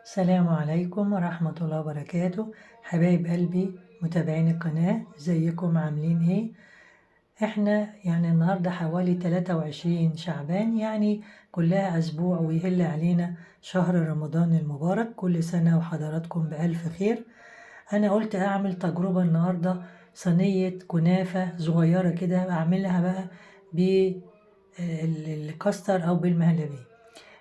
السلام عليكم ورحمة الله وبركاته. حبايب قلبي متابعين القناة، ازيكم عاملين ايه؟ احنا يعني النهاردة حوالي 23 شعبان، يعني كلها اسبوع ويهل علينا شهر رمضان المبارك. كل سنة وحضراتكم بألف خير. انا قلت اعمل تجربة النهاردة، صينية كنافة صغيرة كده اعملها بقى بالكاستر او بالمهلبية.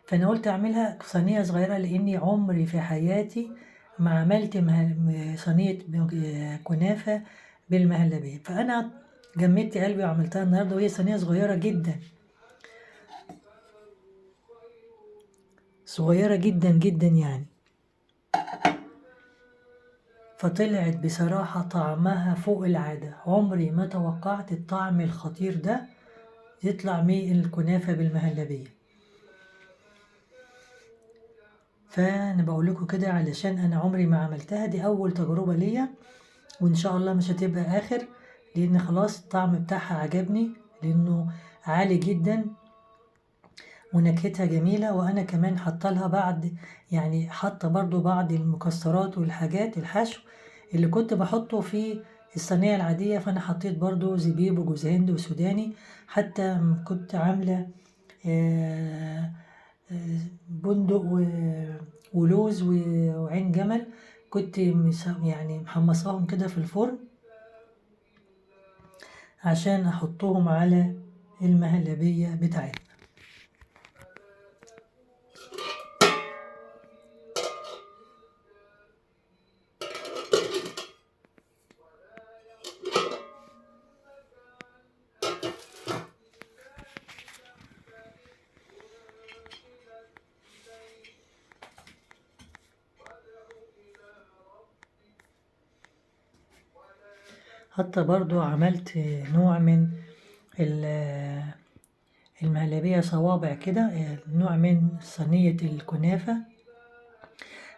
فانا قلت اعملها صينية صغيرة لاني عمري في حياتي ما عملت صينية كنافة بالمهلبية، فانا جمدت قلبي وعملتها النهاردة، وهي صينية صغيرة جدا، صغيرة جدا جدا يعني. فطلعت بصراحة طعمها فوق العادة، عمري ما توقعت الطعم الخطير ده يطلع من الكنافة بالمهلبية. فأنا بقول لكم كده علشان أنا عمري ما عملتها، دي أول تجربة ليا، وإن شاء الله مش هتبقى آخر، لأن خلاص الطعم بتاعها عجبني، لأنه عالي جدا ونكهتها جميلة. وأنا كمان حاطة لها بعض، يعني حاطة برضو بعض المكسرات والحاجات الحشو اللي كنت بحطه في الصينية العادية، فأنا حطيت برضو زبيب وجوز هند وسوداني، حتى كنت عاملة بندق ولوز وعين جمل، كنت محمصاهم كده في الفرن عشان احطهم على المهلبية بتاعتنا. حتى برضو عملت نوع من المهلبية صوابع كده، نوع من صينية الكنافة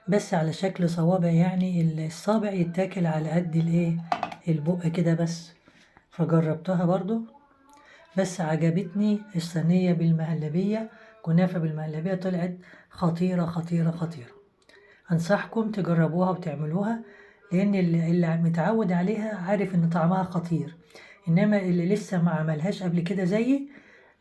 بس على شكل صوابع، يعني الصابع يتاكل على قد البق كده بس. فجربتها برضو، بس عجبتني الصينية بالمهلبية، كنافة بالمهلبية، طلعت خطيرة خطيرة خطيرة. أنصحكم تجربوها وتعملوها، لأن اللي متعود عليها عارف إن طعمها خطير، إنما اللي لسه ما عملهاش قبل كده زيي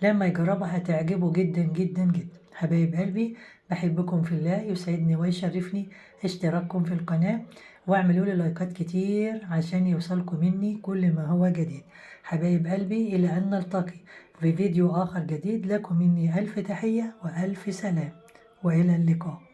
لما يجربها هتعجبه جدا جدا جدا. حبايب قلبي، بحبكم في الله، يسعدني ويشرفني اشتراككم في القناة، واعملوا لي لايكات كتير عشان يوصلكم مني كل ما هو جديد. حبايب قلبي، إلى أن نلتقي في فيديو آخر جديد، لكم مني ألف تحية وألف سلام، وإلى اللقاء.